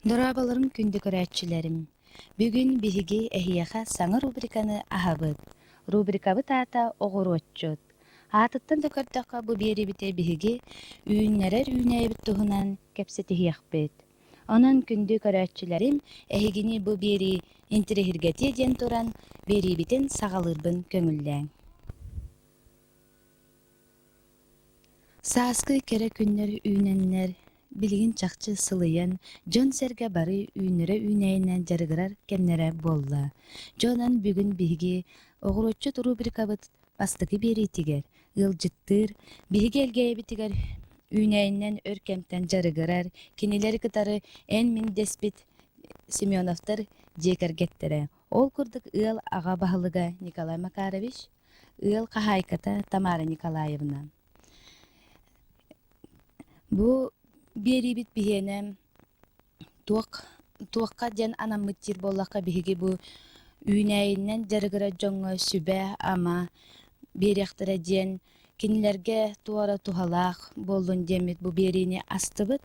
Дорооболоруҥ күндү көрөөччүлэрим! Бүгүн биһиги эһиэхэ саҥа рубриканы аһабыт. Рубрикабыт аата «Оҕуруотчут». Аатыттан да көрдөххө, бу биэриибитэ биһиги үүннэрэр үүнээйибит туһунан кэпсэтиһиэхпит. Онон күндү көрөөччүлэрим, эһигини бу биэрии интириэһиргэтиэ диэн туран, биэриибитин саҕалыырбын көҥүллээҥ. Сааскы кэрэ күннэр үүнэннэр, билигин чахчы сылыйан, дьон-сэргэ бары үүннэрэ үүнээйинэн дьарыгырар кэмнэрэ буолла. Дьэ онон бүгүн биһиги Оҕуруотчут рубрикабыт бастакы биэриитигэр ыалдьыттыыр, биһиги Элгээйибитигэр үүнээйинэн өр кэмтэн дьарыгырар, кинилэри кытары эн-мин дэспит Семеновтар дьиэ кэргэттэрэ. Ол курдук ыал аҕа баһылыга Николай Макарович, ыал хаһаайката Тамара Николаевна. Бу биэриибит биһиэнэ туох туохха диэн анаммыт диир буоллахха биһиги бу үүнээйинэн дьарыгырар дьоҥҥо сүбэ-ама биэриэхтэрэ диэн кинилэргэ туора туһалаах буоллун диэммит бу биэриини астыбыт.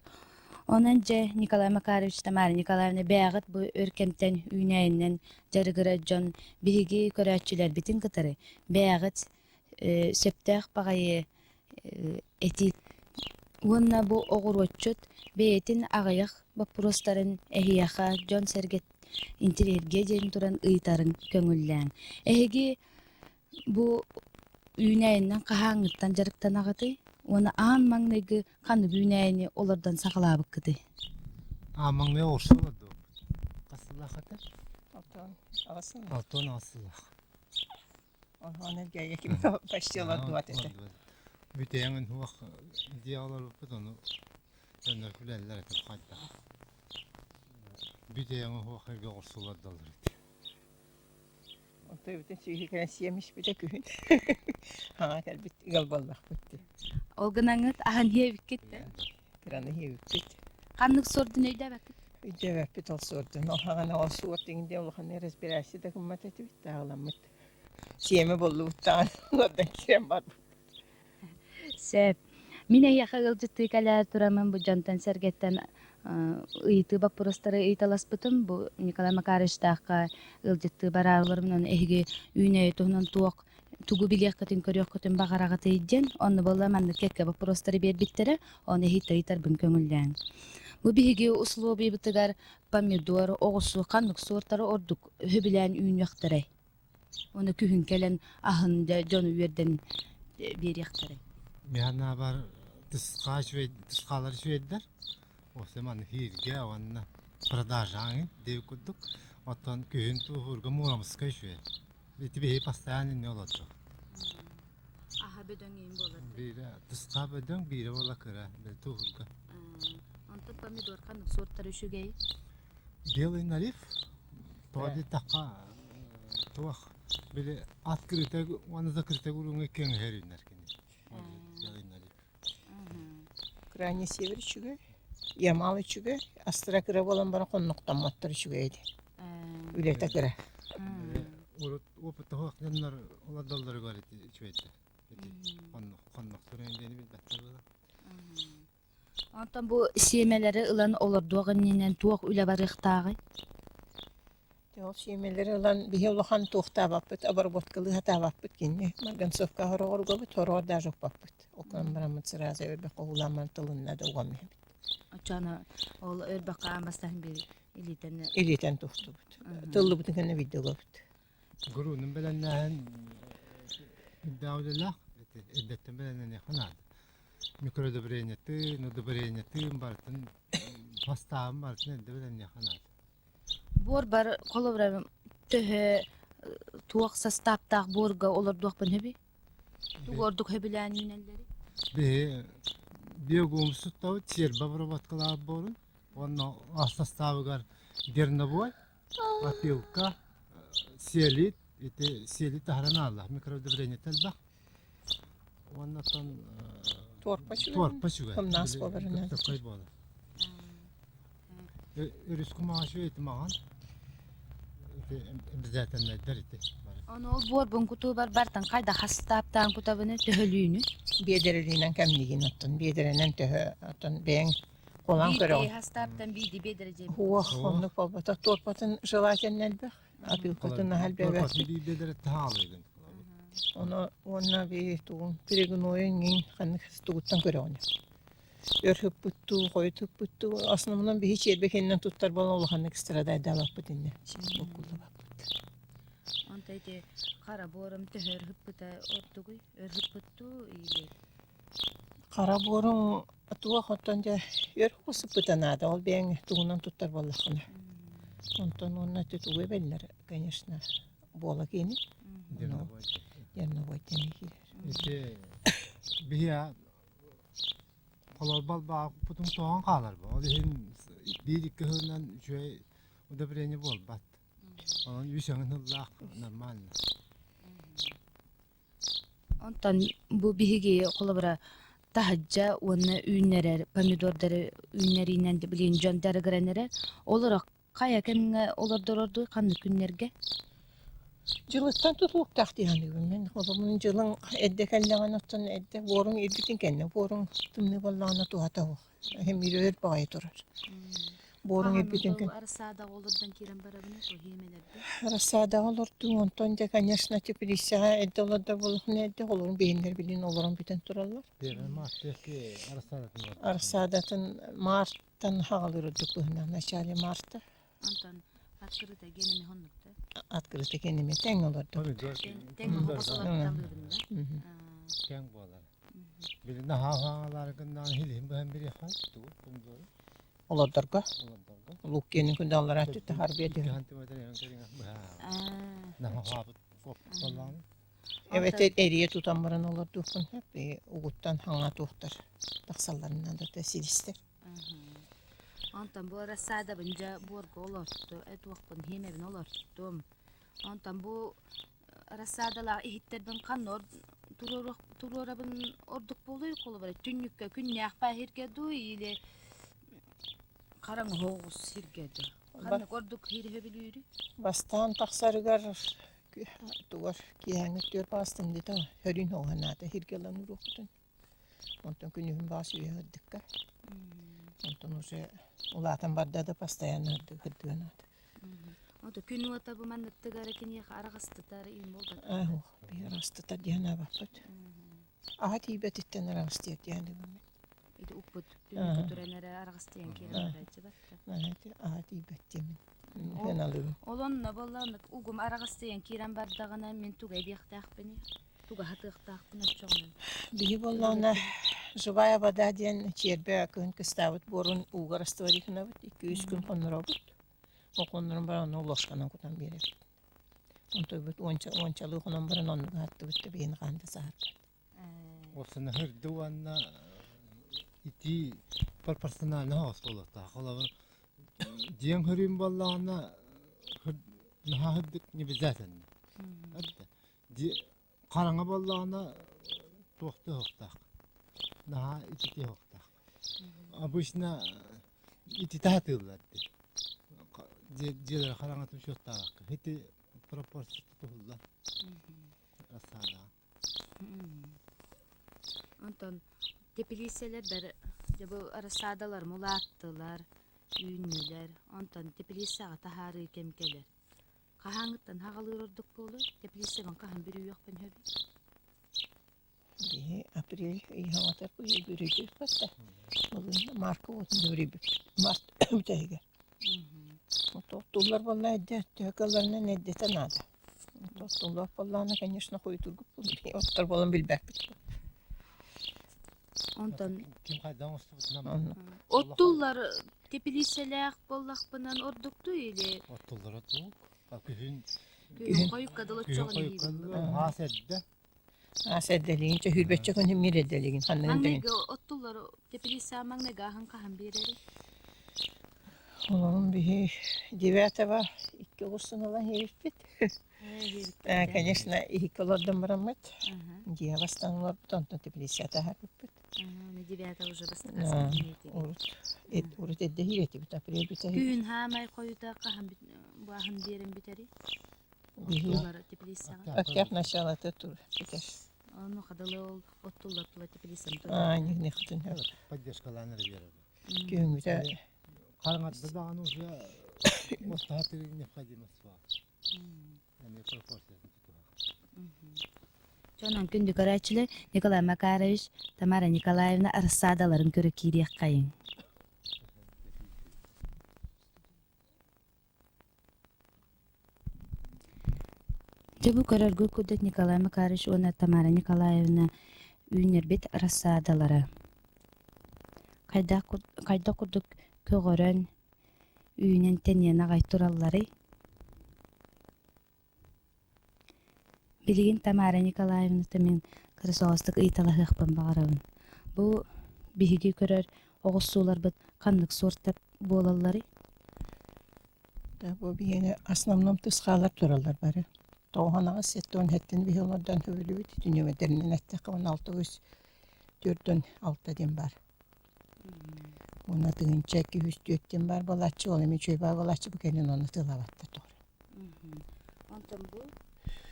Онон дьэ Николай Макарович, Тамара Николаевна бэйэҕит бу өр кэмтэн үүнээйинэн дьарыгырар дьон биһиги көрөөччүлэрбитин кытары бэйэҕит сөптөөх баҕайы этии уонна бу оҕуруотчут бэйэтин аҕыйах боппуруостарын эһиэхэ дьон-сэргэ интириэһиргиэ диэн туран ыйытарын көҥүллээҥ. Эһиги бу үүнээйинэн хаһааҥҥыттан дьарыктанаҕытый уонна аан маҥнайгы ханнык үүнээйини олордон саҕалаабыккытый? Аан маҥнай оҕурсу олордубуппут. Хас сыллаах этэ? Алтан аҕыс сыл. 68 сыллаах. Онон Элгээйи ким почти олордубат этэ. Бүтэйэҥин суох дьиэ олорбуппут ону дьоннор күлэллэр этэ хайдах. Бүтэйэҥин суох эргэ оҕурсу олордоллор этэ. Онто бүтүн сүүһү кэлэн сиэмиспитэ күһүн. Хаҥа кэлбит ыал буоллахпыт дии. Ол гынаҥҥыт аһан иһэбиккит да? Кыраны иһэбиппит. Ханнык суордун өйдөөбөккүт? Өйдөөбөппүт ол суордун. Ол хаҕана ол суорт иҥде улаханнык разбирайся да гыммат этибит тааҕыламмыт. Сиэмэ буллубут даҕаны олордон киирэн барбыт. Сөп. Мин эйиэхэ ыалдьыттыы кэлээр тураммын бу дьонтон-сэргэттэн ыйытыы боппуруостары ыйыталаспытым. Бу Николай Макаровичтаахха ыалдьыттыы бараалларым онон эһиги үүнээйи туһунан туох тугу билиэххитин, көрүөххүтүн баҕараҕытый диэн. Онно буолла маннык кэккэ боппуруостары биэрбиттэрэ. Ону эһиги ыйытарбын көҥүллээҥ. Бу биһиги условиебытыгар помидор, оҕурсу ханнык суортары ордук сөбүлээн үүнүөхтэрэй? Уонна күһүн кэлэн аһын дьону үөрдэн биэриэхтэрэ. Миһанаабар тысхаа үчүгэй тысхаалар үчүгэйдэр. Осы маны хииргэ уонна продажаҥы диэбит курдук. Оттон күһүн туоһуурга Муромскай үчүгэй. Ити биһи постоянно инне олордо. Аһа бөдөҥ иин буолар. Биирэ тысхаа бөдөҥ, биирэ буола кыра, бэл туоһуурга. Онтон помидор ханнык суортара үчүгэй? Белый налив тоҕо диэтэххэ туох били открытый уонна закрытый уруҥҥа кэҥэһэр үүнэр кини Белый налив. Крайний север үчүгэй, Ямал үчүгэй, астара кыра буолан баран хоннохтоммоттор үчүгэй этэ. Үлэтэ кыра. Урут опыттаах дьоннор олордоллоругар ити үчүгэйдэ. Ити хоннох хоннохторун диэни билбэттэр буолан. Онтон бу сиэмэлэри ылан олордуох иннинэн туох үлэ барыахтааҕый? Дьэ, ол сиэмэлэри ылан биһи улахан туохтаабаппыт, обработкалыы сатаабаппыт кинини. Марганцовка хороҕоргобут, хороҕор даже укпаппыт. Ол гынан бараммыт сразу өрбөххө уулаамман тылынна да уган иһэбит. Оччоно ол өрбөххө аан бастаан биир илиитэн Илиитэн тухтубут. Тыллыбытын кэннэ биирдэ угабыт. Гуруунун бэлэмнээһин үрдээх үлэлээх, эрдэттэн бэлэмнэниэххэ наада. Микроудобрениетын, удобрениетын барытын бастааһын барытын эрдэ бэлэмниэххэ наада. Буор бар холобура төһө туох састааптаах буорга олордуохпун сөбүй? Тугу ордук сөбүлээн үүнэллэрий? Биһи биогумус туттабыт, серба обработкалаах буорун уонна ас састаабыгар дерновой, опилка, селит, ити селит таһаран ааллаах микроудобрениета элбэх. Уонна оттон Туорпа үчүгэй. туорпа үчүгэй. Кымнаас буоларынан. Көптөккөй буолар. Өрүс кумаҕа үчүгэй ити маҕан. Ити обязательнайдар ити. Ону ол буорбун кутуубар бартан хайдах хастааптаан кутабыны төһөлүүнү? Биэдэрэлиинэн кэмнигин оттон биэдэрэнэн төһө оттон бэйэҥ. Холан Биир көрөҕүн. киһи хастааптан биирди биэдэрэ Уох, Суох. оннук буолбатах. Туорпатын желательно элбэх, опилкатын наһаа Туорпатын элбээбэппит. биир биэдэрэ таһаалыыгын. Ону уонна бии тугун перегнойун иҥин ханнык тугуттан көрөҕүн. Өр ыппыттуу, хойут ыппыттуу, основном биһи чиэрбэ кэннинэн туттар буолан улаханнык страдайдаабаппыт иннэ. Буккуллубаппыт. Онто ити хара буорум төһө өр ыппыта ордугуй? Өр ыппыттуу или Хара буоруҥ туох оттон дьэ өр сыппыта наада, ол бэйэҥ тугунан туттар буоллаххына. Онтон уонна ити тугу эбэллэр, конечно, буола киини. Дерновой диэн киирэр. Ити биһи холорбол баҕаппытын тоҕон хаалар бу. Ол иһин биир-икки сылынан үчүгэй удобрение буолбат. Онон үс өҥүн сыллаах нормально. Онтон бу биһиги холобура таһырдьа уонна үүннэрэр помидордары үүннэриинэн билигин дьон дьарыгыран эрэр. Олоро хайа кэмҥэ олордорордуй ханнык күннэргэ? Дьылыттан тутулуктаах дии саныыбын мин. Холобурун дьылыҥ эрдэ кэллэҕинэ оттон эрдэ буоруҥ ирбитин кэннэ буоруҥ тымныы буоллаҕына туһата суох. Эһэмиир өр баҕайы турар. Буоруҥ Хаһан ирбитин ол кэннэ рассадаҕа олордон киирэн барабын иһиэмэлэрбин? Рассадаҕа олордуҥ, онтон дьэ, конечно, теплицаҕа эрдэ олордор буоллаххына эрдэ олорун биһиннэр билин олорон бүтэн тураллар. Рассадатын марттан хаҕалыыр ордук быһынан, начале марта. Онтон открыто генеми хоннукта? Открыто генеми тэҥ олордор. Тэҥ оһоҕос олорталыырын да? Тэҥ буолар. Били наһаа хаҥалааргыннаан хилиһин быһан бириэхэ тугу помидору Олордорго. Олордорго. Лук киэнин күндаллара түттэ харбия Икки сантиметр кэриҥэ быһа. Наһаа хаабыт боллааны. Эбэтэр эрийэ тутан баран олордуохпун сөп. Угуттан хаҥа туохтар тахсалларынан да силистэр. Онтон бу рассадабын дьэ буорга олорту, туохпун хиэмэбин олортум. Онтон бу рассадалаах иһиттэрбин ханна туруорабын ордук буолуой холобура түннүккэ күннээх баа сиргэ дуу или хараҥа оҕус сиргэ дуу ханнык ордук сири сөбүлүүрүй Бастаан тахсарыгар тугар киэһээҥҥи түөрт баҕастан диэтэ сөрүүн оҕонаата сиргэ ылан уруохпутун Онтон күнүһүн баҕас үөһэ ырдыкка. Онтон уже улаатан барда да постоянно ырдыан аата. Ото күн уота бу манныктыгара киниэхэ араҕастытар им буолбат. Ах, би араҕастытар диэн аабаппыт. Аһа тиийбэтиттэн араҕастыйар диэн ыгыммыт. Ити укпут түннүккэ туран эрэ араҕастыйан киирэн барааччы батта. Аһа тиийбэт диэмин. Эн алыыбын. Ол онно буолла угум араҕастыйан киирэн бардаҕына мин тугу эбиэхтээхпиний? Туга хатыахтаахпын оччоҕуна? Биһи буоллаҕына живая вода диэн чиэрбэ кыһын кыстаабыт буорун ууга растворихнабыт, икки-үс күн хонноробут. Ол хоннорон баран ону ложканан кутан биэрэбит. Онтуйбут уонча уончалыы хонон баран оннук аһаттыбыт да биһини хаһан да саһарбат. Уопсана һырды уонна итии пропорционально оҕус буолуохтаах. Холобур, дьиэҥ хөрүүн буоллаҕына наһаа һырдык не обязательно. Хараҥа буоллаҕына туохтуо суохтаах, наһаа ититиэ суохтаах. Обычно ититэ сатыыллар дии. Дьиэлэрэ хараҥатын суохтаабакка. Ити пропорция тутуһуллар рассадаҕа. Онтон теплицэлэр дьэ бу рассадалар мулааттылар, үүннүлэр. Онтон теплицаҕа таһаарыы кэм кэлэр. Хаһааҥҥыттан хаҕалыыр ордук буолуой? Теплицэбин хаһан бүрүйүөхпүн сөбүй? Биһи апрель ыйыһаҥатар бүрүйдүөхпэт да. Былырыын марка уотун бүрүйбүппүт. Март бүтэһигэр. Оттуллар буолла эрдэ төһө кыалларынан эрдэтэ наада. Оттуллуох буоллаҕына, конечно, хойутуургут оттор буолан билбэппит. Онтон Ким хайдах оҥостубутунан оттуллар теплицэлээх буоллахпынан ордуктуй или оттуллара туох күһүн күһүн хойукка дылы күһүн оччоҕун хойукка иһиибин дылы хаас эрдэ Аас эрдэлигин чөһүүрбэччэ күн мир эрдэлигин ханныгын тэҥин. Маҥнайгы оттуллар теплица маҥнайгы аһын хаһан биэрэри? Олорун биһи девятого икки оҕустан ылан иһиппит. Конечно, иһиккэ олордон бараммыт. Дьиэ бастан олорбут, онтон теплица таһаарбыппыт. Девятого уже Урут урут эрдэ иһиэтибит, апрель бүтэһик. Күн хаамай хойута хаһан бу аһын биэрэн бүтэри? Оттуллар теплицаҕа. Октябрь началата тур бүтэр. Ону хадалы ол оттуллар тула теплицам Аа, нихтын. Поддержкалаан эрэ биэрэр. Күһүҥҥүтэ Хараҥарда даҕаны уже оттоһо необходимость баар. Эмиэ пропорциятын тутуһар. Дьонон күндү көрөөччүлэр Николай Макарович, Тамара Николаевна рассадаларын көрө киириэххэйиҥ. Дьэ бу көрөргүт курдук Николай Макарович уонна Тамара Николаевна үүннэрбит рассадалара хайдах хайдах курдук көҕөрөн, үүнэн тэнийэн аҕай туралларый? Билигин Тамара Николаевната мин кыра соҕустук ыйыталаһыахпын баҕарабын. Бу биһиги көрөр оҕурсууларбыт ханнык суортар буолалларый? Бу биһиэнэ основном тыс хаалар тураллар бары. Тоҕуһанаҕас сэттэ сэттин биһи олордон сөбүлүүбүт. Түнүмэтэринэн эттэххэ 16 үс 46 диэн баар. Уонна 1204 диэн баар буолааччы, ол эмиэ үчүгэй баар буолааччы, бу кэннин ону тыллаабаттар тоҕо. Онтон бу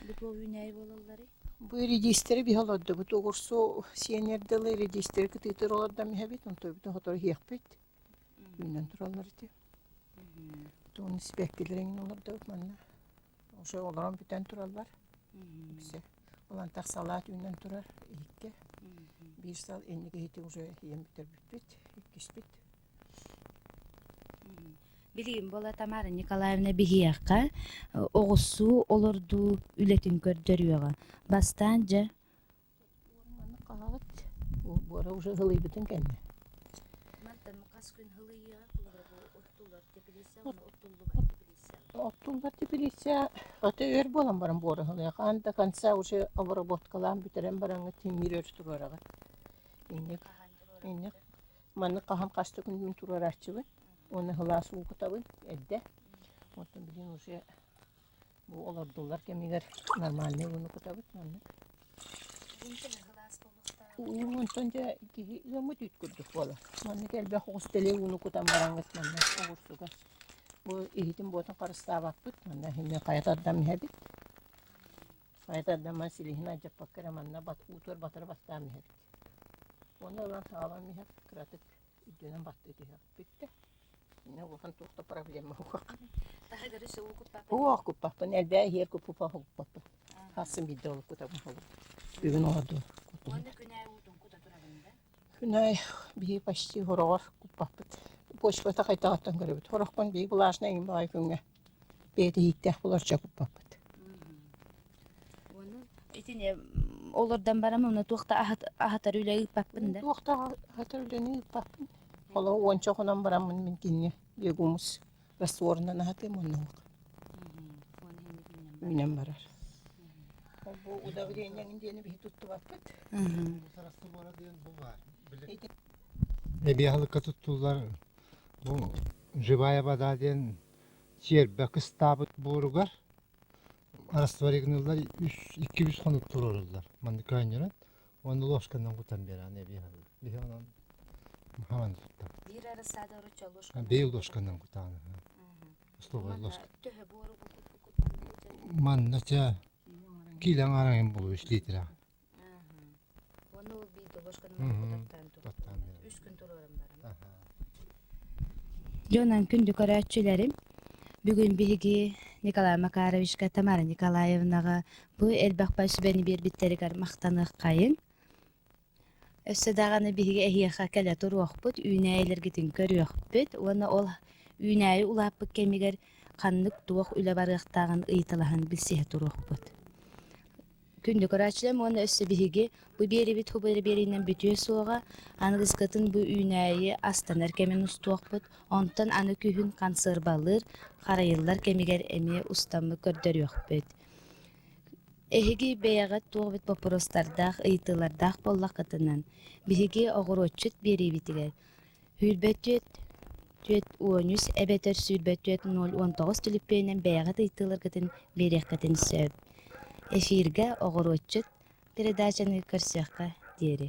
бу туох үүнээйи буолалларый? Бу редистэри биһи олордубут. Оҕурсу сиэнэр дылы редистэри кытыытыр олордон иһэбит, онтубутун сотору иһиэхпит. Үүнэн тураллар ити. Тугун испиэккилэр эҥин олордубут манна. Уже олорон бүтэн тураллар. Үксэ. Улантах салаат үүнэн турар иһиккэ. Биир сыл инники иһити уже ийэм бүтэрбиппит, иккиспит. Билигин буола Тамара Николаевна биһиэхэ оҕурсуу олордуу үлэтин көрдөрүөҕэ. Бастаан дьэ Маннык хаһаҕыт буора уже ылыйбытын кэннэ. Мантан хас күн ылыйыаҕа холобура бу оттуллар теплица уонна оттуллубат теплица. Оттуллар теплица аты өр буолан баран буора ылыйа. Хаан до конца уже обработкалаан бүтэрэн бараҥҥыт тимир өр туруораҕыт. Инник инник маннык хаһан хас да күн туруорааччыбын. Уонна сылаас уу кутабын эрдэ. Оттон билигин уже Бу олордуллар кэмигэр нормальный ууну кутабыт маннык. Уу онтон дьэ киһи ыаммыт үүт курдук буолар. Маннык элбэх оҕус дэлэй ууну кутан бараҥҥыт манна оҕурсуга. Бу иһитин буотун харыстаабаппыт. Манна иһиннэ хайа тардан иһэбит. Хайа тардан ман силиһин алдьаппакка эрэ манна уутугар батары бастаан иһэбит. Уонна ылан хаалан иһэр кыратык үрдүнэн баттыы түһэҕит бүттэ. Инньэ улахан туох да проблема суох. Таһыгар өссө уу куппаппын. Уу куппаппын, элбээ иһиэр куппупа куппаппын. Хассын биирдэ ол кутабын холу. Бүгүн оҕорду кутум. Уонна күн аайы уутун кута турабын да? Күн аайы биһи почти хороҕор куппаппыт. Почвата хайдаҕыттан көрөбүт. Хорохпун биһи влажнай иҥин баҕайы күҥҥэ бэйэтэ иһииттээх буларча куппаппыт. Уонна итини олордон баран уонна туох да аһатар үлэ ыыппаппын да? Туох да аһатар үлэни ыыппаппын. Холобур уонча хонон бараммын мин кинини бегумус растворунан аһатыым уонна үүнэн барар. Ол бу удобрениеҥин диэни биһи туттубаппыт. Раствора диэн бу баар. Эбии аһылыкка туттуллар бу живая вода диэн чиэрбэ кыстаабыт буоругар растворигныллар үс икки-үс хонук туруоруллар. Маннык көөнньөрөн уонна ложканан кутан биэрэн эбии аһылык. Биһи онон хаан туттабыт. Биир рассада оручча ложканан Биир ложканан кутаан. Столовая ложка. Төһө буору Манна чэ киилэ аҥаарыҥ булу үс литра. Уонна ол биир ложканан кутаттаан Таттаан биэрэр. Үс күн туруоран баран. Дьонон күндү көрөөччүлэрим, бүгүн биһиги Николай Макаровичка, Тамара Николаевнаҕа бу элбэх сүбэни биэрбиттэригэр махтаныаххайыҥ. Өссө даҕаны биһиги эһиэхэ кэлэ туруохпут, үүнээйилэргитин көрүөхпүт уонна ол үүнээйи улааппыт кэмигэр ханнык туох үлэ барыахтааҕын ыйыталаһан билсиһэ туруохпут. Күндү көрөөччүлэрим уонна өссө биһиги бу биэрибит хубайра биэриинэн бүтүө суоҕа, аныгыскытын бу үүнээйи астанар кэмин устуохпут, онтон аны күһүн консервалыыр, харайыллар кэмигэр эмиэ устаммыт көрдөрүөхпүт. Эһиги бэйэҕит туох эбит боппуруостардаах, ыйытыылардаах буоллаххытынан, биһиги оҕуруотчут биэриибитигэр 24 43 эбэтэр 24 019 түлүппүөнүнэн бэйэҕит ыйытыыларгытын биэриэххитин сөп. Эфиргэ оҕуруотчут передачаны көрсүөххэ диэри.